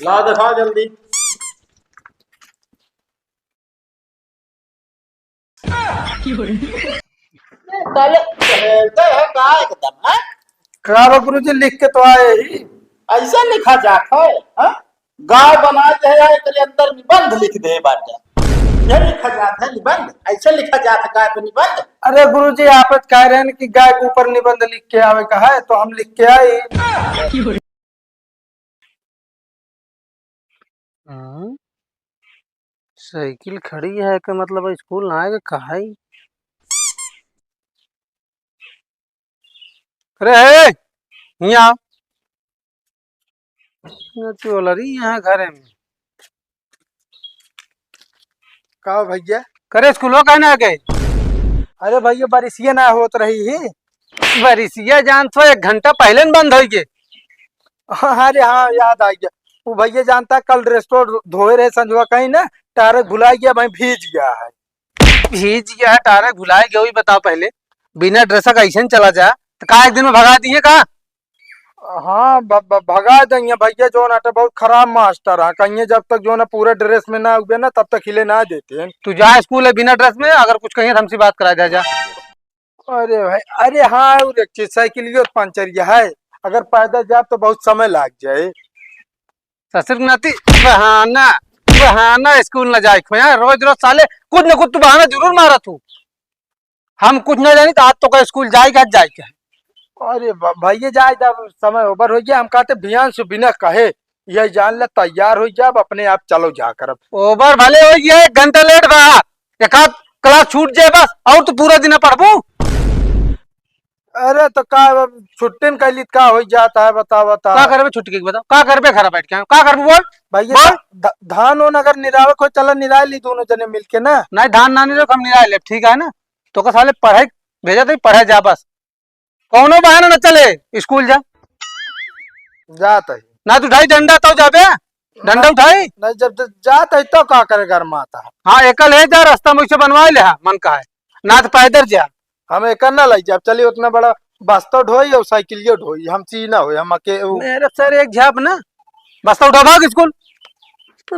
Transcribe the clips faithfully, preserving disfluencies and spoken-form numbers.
ला दिखा जल्दी। साले टहलते हैं का एकदम, हैं? का बा गुरुजी, लिख के तो आए ही। ऐसा लिखा जात है, हैं? गाँव बना दे है, एकरे अंदर निबंध लिख दे बाटे। ये लिखा जात है निबंध, ऐसे लिखा जात है गाय पे निबंध। अरे गुरुजी, आप कह रहे हैं कि गाय के ऊपर निबंध लिख के आवे का है, तो हम लिख के आई। हाँ, साइकिल खड़ी है, के मतलब स्कूल ना आएगा, कहाँ है? अरे, हे, हियाँ आओ। नती वाला रही यहाँ घरे में। का हो भैया? करे स्कूलो काहे ना गए? अरे भैया, बारिशिया ना होत रही ही। बारिशिया जान तो एक घंटा पहले न बंद होई गे। हाँ, अरे हाँ, याद आ गया। वो भैया जानता, कल ड्रेस तो धोए रहे संझवा कहीं ना, टारक भुला गया, भाई भीज गया है। भीज गया है, टारक भुला गया, वही बताओ पहले, बिना ड्रेस का ऐसे न चला जा, तो का एक दिन में भगा दिए का? हाँ, ब-, ब-, भगा देंगे भैया, जो ना तो बहुत खराब मास्टर है, कहीं जब तक जो ना पूरे ड्रेस में ना उगे ना, तब तक हिले ना देते हैं। तू जा स्कूल है बिना ड्रेस में, अगर कुछ कहिए तो हमसे बात करा जा, जा। अरे भाई, अरे हाँ, और एक चीज, साइकिलियो पंचर यह है, अगर पैदल जाब तो बहुत समय लाग जाए। ससुर नाती बहाना, बहाना स्कूल न जाए को, यार रोज रोज साले कुछ न कुछ तू बहाना जरूर मारत हूँ। हम कुछ न जानी तो आज तो का स्कूल जाए के, आज जाए के। अरे भ-, भैया जाए, जब समय ओवर हो गया, हम कहते बिहान से बिना कहे ये जान ले, तैयार हो जा, अब अपने आप चलो जा करब। ओवर भले हो गया, एक घंटा लेट बा, एक आध क्लास छूट जाए बस, और तो पूरा दिन पढ़बू। अरे तो का, अब छुट्टी न कैली त का हो जाता है, बता, बता। का करबे छुट्टी के, बताओ, का करबे घर बैठ के, का करबे बोल? भैया, बोल। ध-, धान ओन अगर निरावे को चला, निराय ली दोनों जने मिलके ना। नहीं, धान ना निरावे, हम निराय लेब, ठीक है ना? तो का साले पढ़े भेजा तो पढ़े जा बस, कौनो बहाना न चले, स्कूल जा। जात है। ना तू उठाई डंडा तो जाबे, डंडा ना, उठाई। नहीं, जब ज-, जात है तो का करे घर में आता है? हाँ, एकल है जा, रास्ता में से बनवा ले, हाँ, मन का है, ना तो पैदल जा। हम एक ना लाई जाब, चलिए उतना बड़ा बस्ता ढोई और साइकिलियो ढोई, हम ची ना होई, हम अके-, उ- मेरे सर एक झाप ना, बस्ता उठा भाग स्कूल।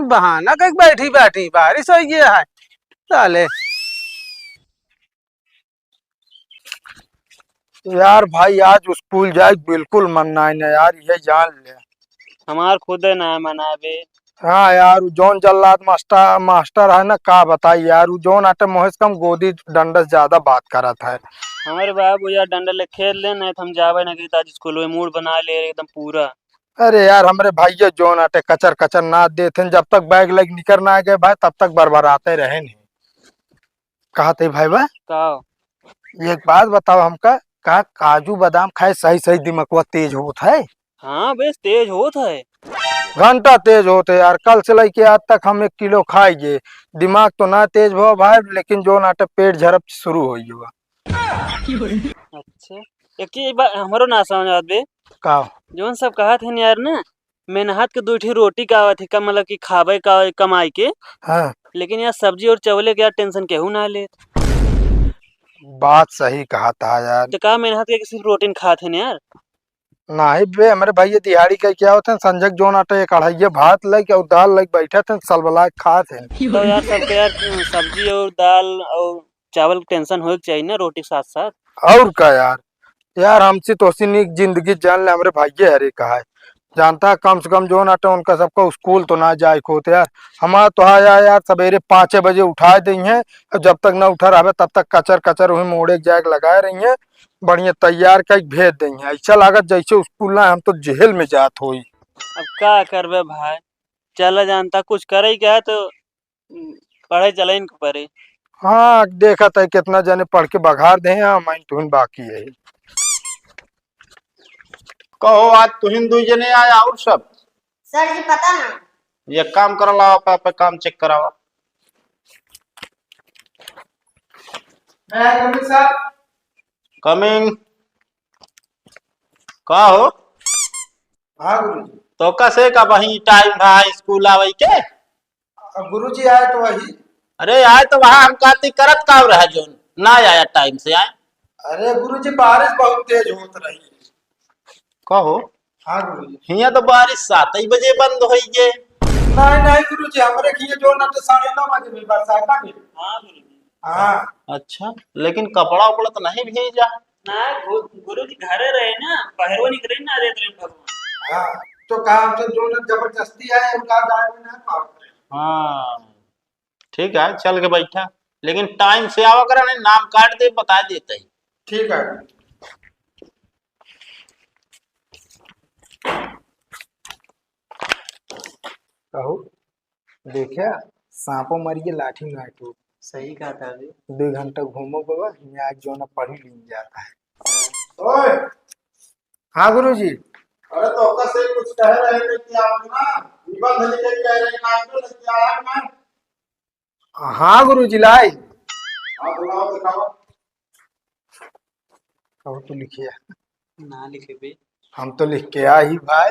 बहाना कहीं बैठी बैठी बारिश हो गया है, साले। यार भाई, आज स्कूल जाए बिल्कुल मन ना है ना यार, ये जान ले। हमार खुदे ना मन आवे। हाँ यार, उ जौन जल्लाद मास्टर, मास्टर है ना, का बताई यार, उ जौन आटे मोहेश कम गोदी डंडा से ज्यादा बात करत है। हमारे बाबू यार डंडा ले खेल ले, नहीं तो हम जावे ना कि आज स्कूल में मूड बना ले एकदम पूरा। अरे यार, हमरे भाइये जौन आटे कचर कचर ना देत हैं, जब तक बैग लग निकर ना गए भाई, तब तक बरबराते रहे नहीं। कहत है भाई बा, का? एक बात बताओ हमका, का काजू बादाम खाए सही सही दिमागवा तेज होत है? हाँ, बेस तेज होत है। घंटा तेज होत है यार, कल से लेके आज तक हम एक किलो खाइए, दिमाग तो ना तेज भवा भाई, लेकिन जौन आटे पेट झरप शुरू हो गया। अच्छा, एक चीज बा, हमरो ना समझ आवत बे। का? जौन सब कहत हन यार ना, मेहनत के दू ठी रोटी का आवत है, का मतलब कि खाबे का कमाई के। हाँ। लेकिन यार सब्जी और चावले के यार टेंशन केहू ना ले। बात सही कहत है यार। तो का मेहनत के सिर्फ रोटी न खात हन यार? नहीं बे, हमरे भैया दिहाड़ी के क्या होत हैं, संझक जौन आटे एक अढ़ैया भात लेके और दाल लेके बैठे थे, सलबला के खात हैं। तो यार सबके यार सब्जी और दाल और चावल के टेंशन होए के चाहिए ना रोटी के साथ साथ। और का यार, यार हमसे तोसी नीक जिंदगी जान ले हमरे भाइये हरे कहा है। जानता है, कम से कम जौन आटे उनका सबका स्कूल तो ना जाए के होत यार। हमार तो हाँ यार, यार सवेरे पाँचे बजे उठाए देइहैं, और जब तक ना उठा रहबे तब तक कचर कचर वही मोड़े के जाए के लगाए रहिहैं। बढ़िया तैयार कइ के भेज देइहैं। ऐसा लागत जैसे स्कूल ना, हम तो जेल में जात होई। अब का करबे भाई, चला जानता कुछ करे के है तो पढ़े चले इनको परे। हाँ, देखत है कितना जने पढ़ के बघार दे हैं, हम तुहिन बाकी है। कहो, आज तुहिन दुई जने आया और सब? सर जी, पता ना। ये काम कर लाओ, आप, आप काम चेक कराओ। मैं कमिंग सर। कमिंग। का हो? हाँ गुरुजी। तो कसे का वही टाइम रहा स्कूल आवे के? अब गुरुजी आए तो वही। अरे आए तो वहाँ हम काती करत का रहा जो ना आया टाइम से आए। अरे गुरुजी, बारिश बहुत तेज होत रही। कहो। हाँ गुरुजी। हियाँ तो बारिश सात ही बजे बंद होई गे। नहीं, नहीं गुरुजी, हमरे हियाँ जो ना तो साढ़े नौ बजे भी बरसात आ गई। हाँ गुरुजी। हाँ। अच्छा, लेकिन कपड़ा उपड़ा तो नहीं भीजा? ना, गु-, गुरुजी घरे रहे ना, बाहरो निकरे ना देत रहे भगवान। हाँ, तो कहा तो जो ना जबरदस्ती है, उनका गाय में ना पाप करे। हाँ, ठीक है, चल के बैठा, लेकिन टाइम से आवा करा, नहीं नाम काट दे, बता देते ही। ठीक है। कहू, देखे, सांपो मर गए, लाठी में टूट। सही कहा था अभी। दो घंटा घूमो बाबा, यहाँ जो ना पढ़ी लीन जाता है। ओए! हाँ गुरुजी। अरे तो ओकर से कुछ कह रहे थे कि आप ना निबंध लिखे कह रहे हैं, आप तो लेके आया ना? हाँ गुरुजी, लाई। हाँ, तो लाओ, दिखाओ। अब तू लिखिया। ना लिखे बे। हम तो लिख के आई भाई।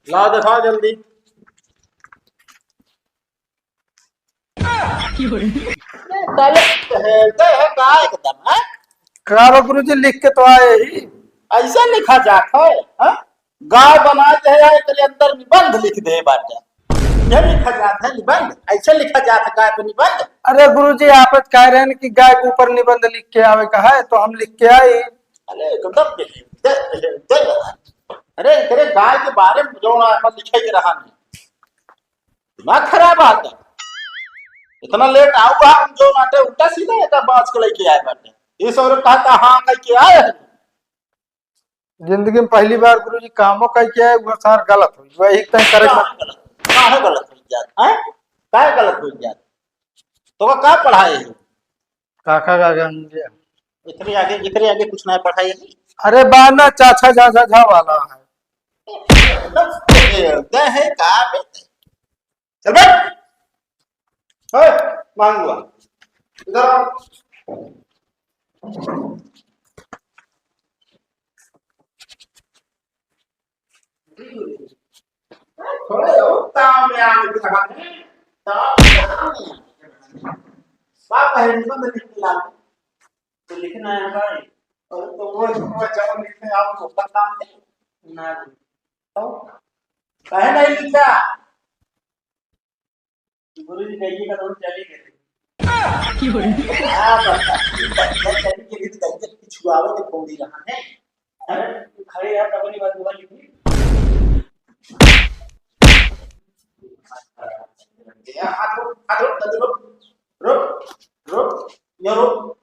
ला दिखा जल्दी। साले टहलते हैं का एकदम, हैं? का बा गुरुजी, लिख के तो आए ही। ऐसा लिखा जात है, हैं? गाय बनाए थे या एकरे अंदर निबंध लिख दे बाटे। ये लिखा जात है निबंध, ऐसे लिखा जात है गाय पे निबंध। अरे गुरुजी, आप कह रहे हैं कि गाय के ऊपर निबंध लिख के आवे का है, तो हम लिख के आई। अरे एकदम दे, दे, दे, दे। अरे एकरे गाय के बारे में जो ना लिखे के रहा नहीं। दिमाग खराब आता। इतना लेट आऊ हा, हम जो बाटे उल्टा सीधा एका बात के लेके आए बाटे। ये सब लोग कहता हाँ कह के आए हैं। जिंदगी में पहली बार गुरुजी कामो कह के आए, वो सार गलत हुई, वही तय करे। काहे गलत? काहे गलत हुई जात? हैं? काहे गलत हुई जात? तो का, का पढ़ाए है? काका, काका, मुझे। इतने आगे, इतने आगे कुछ ना पढ़ाए है। अरे बाना चाचा झा झा झा वाला है। दे है का बे? चल बैठ। ए, मांगुआ, इधर आओ। थोड़ा और ताव में आने के बाद, ताव में आने के बाद। बाप है, निबंध लिख के ला। तो लिखना है भाई। और तो वो, वो जब लिखने आओ तो उसका काम नहीं। ना। तो काहे नहीं लिखा? गुरुजी गइये का तो चली गई। की हो रही? हाँ, बस, बस, बस, चली गई तो गइये की छुआवे के कौड़ी रहा है। अरे, तू खड़े यार, तब नहीं बात हुआ लिखी। ये हाथ रोक, हाथ रोक, जल्दी रोक। रोक, रोक, ये रोक।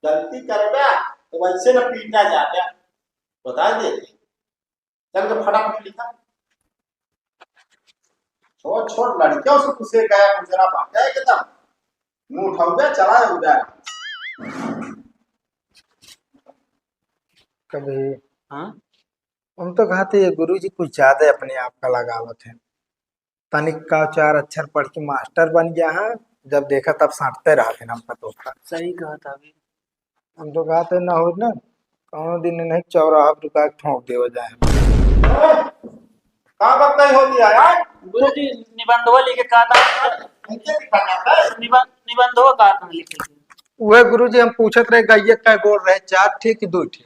गलती करबे, तो वैसे न पीटा जाबे। बता दे। चल के फटाफट लिखा। छोट छोट लड़कियों से पूछे गया, गुजरा बाटे एकदम। मुंह उठाओगे, चला जाओगे। कभी हाँ? हम तो कहते ये गुरुजी कुछ ज्यादा अपने आप का लगावत है। तनिक का चार अक्षर पढ़ के मास्टर बन गया है, जब देखा तब सांटते रहते हैं हमका तो। सही कहा था अभी। हम तो कहते ना हो ना, कौनो दिन नहीं चौराहा पर रुका के ठोंक देवा जाए। का बात नहीं होती है यार? गुरुजी, निबंधवा लिखे का था? हमके दिखा था। निबंध, निबंधवा का था लिखे? उहे गुरुजी हम पूछत रहे, गइया कै गोड़ रहे, चार ठे कि दो ठे?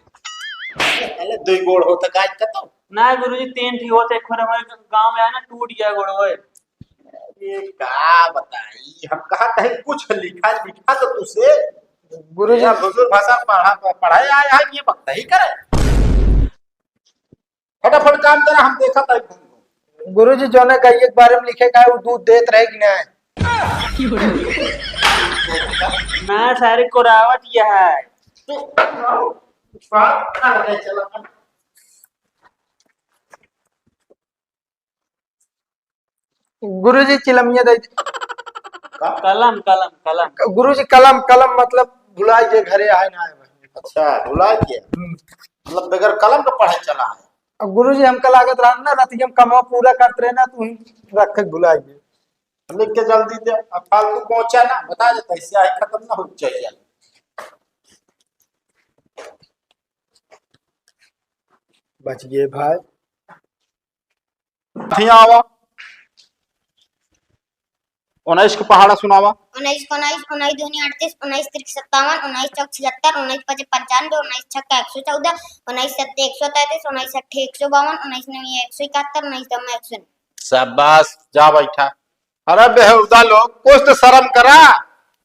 अरे, दो गोड़ होता गाय का तो। ना गुरुजी, तीन ठे होते, एक बार हमारे गाँव में आया ना, टूट गया गोड़, ओए। ये का बताई, हम कहा कहीं कुछ लिखा, लिखा तो तुझसे। गुरुजी या बुजुर्ग भाषा पढ़ा, पढ़ाए आए हैं, ये बात नहीं करे। फटाफट काम करा, हम देखा था। गुरुजी, जौने गइये के बारे में लिखे का है, वो दूध देत रहे कि नहीं? ना, सारे कोरावत यह है। तो बात कर रहे, चला। गुरुजी, चिलमिया दे। का? कलम, कलम, कलम। गुरुजी, कलम, कलम मतलब भुलाए जे घरे आए ना आए भाई। अच्छा, भुलाए के? हम्म। मतलब बगैर कलम के पढ़ाई चला है? अब गुरुजी, हमका लागत रहा ना, रतिया में कमवा पूरा करत रहे ना, तू ही रख के भुलाए जे। लिख के जल्दी दे, अब फालतू पहुंचा ना, बता देता, इससे आए खत्म ना हो चाहिए। बच गए भाई। हियाँ आवा। उन्नीस के पहाड़ा सुनावा। उन्नीस को उन्नीस, उन्नीस दूनी अड़तीस, उन्नीस तिरक सत्तावन, उन्नीस चौक छिहत्तर, उन्नीस पचे पंचानबे, उन्नीस छक्का एक सौ चौदह, उन्नीस सत्ते एक सौ तैंतीस, उन्नीस अट्ठे एक सौ बावन, उन्नीस नवे एक सौ इकहत्तर, उन्नीस दमा एक सौ नब्बे। शाबाश, जा बैठा। अरे बेहुदा लोग, कुछ तो शर्म करा।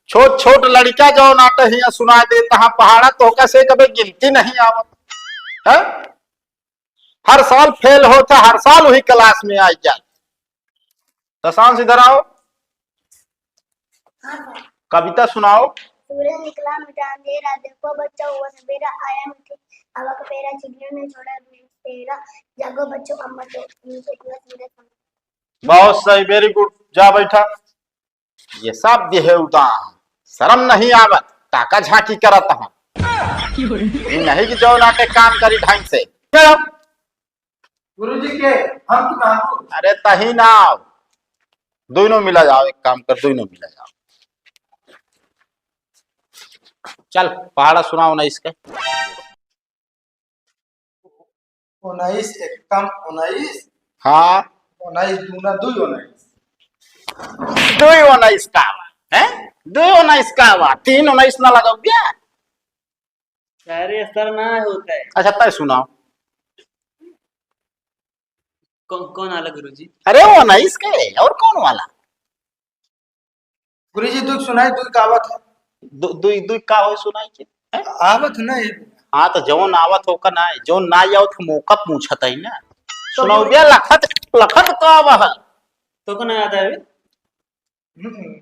छोट छोट लड़का जौन आटे हियाँ सुनाइ देत ह पहाड़ा, तोहका से कभी गिनती नहीं आवत है। हर साल फेल होत ह, हर साल वही क्लास में आइ जात। तो सांस इधर आओ। हाँ सर। कविता सुनाओ। सूरज निकला मिटा अंधेरा, देखो बच्चों हुआ सवेरा, आया मीठे हवा का फेरा, चिड़ियों ने छोड़ा मेरा पसेरा, जागो बच्चों अम्मा तो नीचे दिवस मेरा समय। बहुत सही, very good। जा बैठा। ये सब देहे उदा, शर्म नहीं आवत, टाका झांकी करत ह। ई नहीं कि जौन आके काम करी ढंग से। चलो। गुरुजी के, हम तो कहाँ को? अरे तही ना आओ, दोनों मिला जाओ, एक काम कर, दोनों मिला जाओ। चल, पहाड़ा सुनाओ ना इसके। उन्नीस एकम उन्नीस। हाँ। उन्नीस दूना दुई उन्नीस। दुई उन्नीस का बा, हैं? दुई उन्नीस का बा, तीन उन्नीस ना लगाओ क्या? अरे सर, ना होता है। अच्छा, तय सुनाओ। कौन, कौन वाला गुरुजी? अरे वो उन्नीस के, और कौन वाला? गुरुजी, दुख सुनाई, दुख आवत है। दु-, दुई, दुई का होई सुनाई के? हैं? आवत नहीं। हाँ, तो जौन आवत हो का ना, जौन ना आवत हो, मौका पूछत है ना। तो सुनाओ गुरु- भैया, लखत, लखत का आवा है? तो को ना याद आवे? हम्म।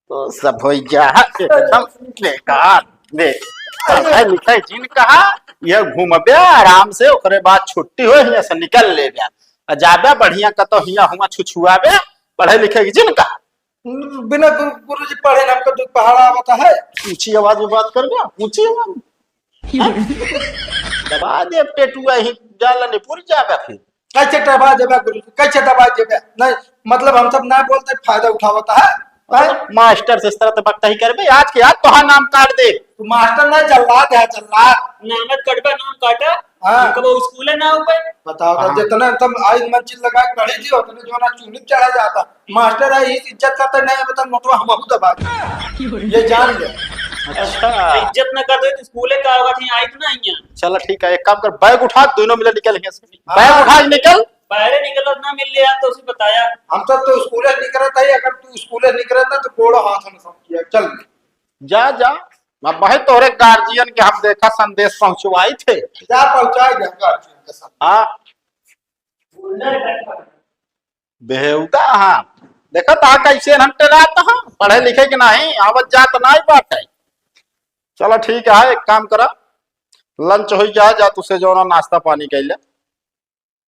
तो सब हो गया है एकदम बेकार। देख, पढ़े लिखे जिन कहा, ये घूमबे आराम से, ओकरे बाद छुट्टी हो, हियां से निकल लेबे। आ जाबे बढ़िया कतो हियां हुआं छुछुआबे, पढ़े लिखे के जिन कहा। बिना गुरु, गुरुजी पढ़े ना हमको दुख पहाड़ा आवता है। ऊंची आवाज में बात करबे, ऊंची आवाज में। हैं? दबा दे पेटुआ ही, जाला ने पूरी जाबे फिर। कैसे दबा देबे गुरुजी, कैसे दबा देबे? नहीं, मतलब हम सब ना बोलते, फायदा उठावता है। हैं? मास्टर से इस तरह तो बकता ही करबे, आज के आज तोहार नाम काट दे। तू मास्टर ना, जल्लाद है, जल्लाद। नाम मत कटबे, नाम काटा। हाँ। हमको वो स्कूल है ना ऊपर। बताओ तो, हाँ। जितना तुम आइज मंजिल लगा के बढ़ी थी, उतने जो ना चूल्हे चढ़ा जाता। मास्टर है, इस इज्जत करते नहीं, बता मोटवा हम बहुत दबा दे। ये जान ले। अच्छा। इज्जत ना कर दे तो स्कूले का होगा, थी आई तो ना आई है। चलो ठीक है, एक काम कर, बैग उठा, दोनों मिले निकल यहाँ से। हाँ। बैग उठा के निकल। बाहरे निकल ना मिल लिया तो उसे बताया। हम सब तो स्कूले निकलता ही, अगर तू स्कूले निकलता तो गोड़ो हाथ में सब किया। चल। जा, जा। अब भाई तोरे गार्जियन के हम देखा संदेश पहुंचवाई थे। जा पहुंचाई दे गार्जियन के साथ। हाँ। बेहुदा, हाँ। देखा ता कैसे हम टेरात ह, पढ़े लिखे के नहीं, आवत जात नहीं बात है। चलो ठीक है, एक काम करा, लंच हो गया, जा तुसे जो ना नाश्ता पानी कर ले।